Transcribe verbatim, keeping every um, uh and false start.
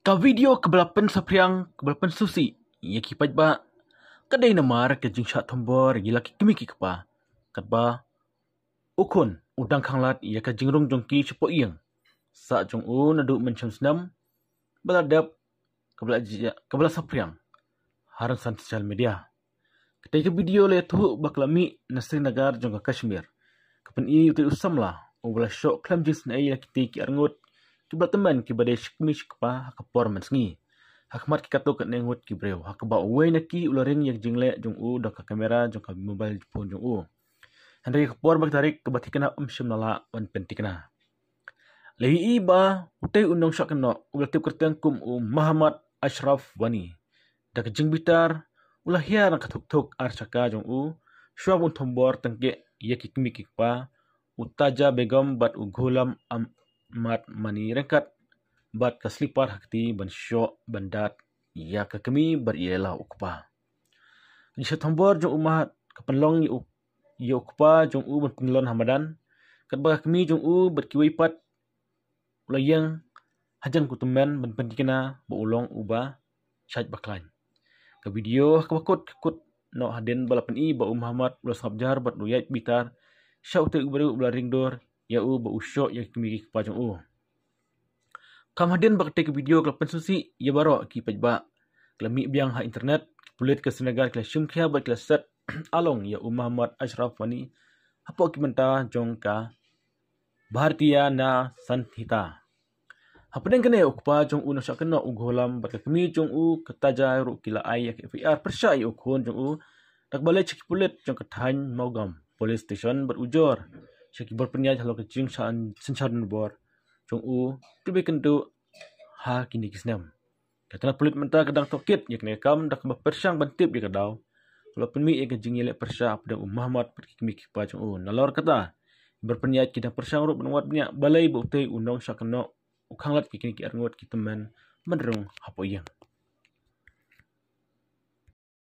Ka video kaba la pynsaphriang, kaba la pynsngewsih ïa ki paidbah, ka dei namar ka jingshah thombor ïa la ki kmie ki kpa, katba u khun u dang khanglad ïa ka jingrung jong ki shapoh ïing, sah jong u naduh mynshem snem ba la dep, kaba la jia, kaba la saphriang ha rynsan social media. Katei ka video la ïathuh ba ka la mih na Srinagar jong ka Kashmir. Ka pyni utei u samla uba la shoh khlem jingisynei ïa kitei ki arngut kiba la tymmen, kiba dei shi kmie shi kpa, ha ka por mynsngi, ha khmat ki katto katne ngut ki briew, ha kaba uwei na ki u la ring ïa ka jingleh jong u da ka kamera jong ka mobile phone jong u. Hynrei ha ka por bad ka tarik kaba thikna ym shym la lah ban pynthikna. La ïohi ba utei u nongshah kynnoh uba la tip kyrteng kum u Muhammad Ashraf Wani, da ka jingbitar u la hiar na ka thuk thuk ar shaka jong u, shuwa ba un thombor tyngkeh ïa ki kmie ki kpa, u Taja Begum bad u Ghulam Ahmad Mani ryngkat bad ka slipar ha kti ban shoh ban dat ïa ka kmie bad ïa la u kpa. Ka jingshah thombor jong u Muhammad ka pynlong ïa u, ïa u kpa jong u ban pynlong ha madan, katba ka kmie jong u bad kiwei pat u la ïeng hajan ka tymmen ban pynthikna ba u long uba shait ba khlaiñ. Ka video ha kaba kut ka kut noh hadien ba la pyni ba u Muhammad u la sngap jar bad u ïaid bitar sha utei u briew uba la ring dur ïa u ba u shoh ïa ki kmie ki kpa jong u. Kam hadien ba katei ka video ka la pynsngewsih ïa baroh ki paidbah, ka la mih biang ha internet, ki pulit ka Srinagar ki la shim khia bad ki la set along ïa u Muhammad Ashraf Wani hapoh ki bynta jong ka Bharatiya Nyaya Sanhita. Hapdeng kane, u kpa jong u nongshah kynnoh u Ghulam bad ka kmie jong u ka Taja ruh ki la ai ïa ka F I R pyrshah ïa u khun jong u, da kaba leit sha ki pulit jong ka thaiñ Mawgam Police Station bad ujor sha ki bor pynïaid halor ka jingsynshar donbor jong u, kiba ïakynduh ha kine ki snem. Ka tnat pulit mynta ka dang tohkit ïa kane ka kam da kaba pyrshang ban tip ïa ka daw kaba la pynmih ïa ka jingïaleh pyrshah hapdeng u Muhammad bad ki kmie ki kpa jong u. Nalor kata, ki bor pynïaid ki dang pyrshang ruh ban wad bniah balei ba utei u nongshah kynnoh u khanglad ïa kine ki arngut ki tymmen ban rung hapoh ïing.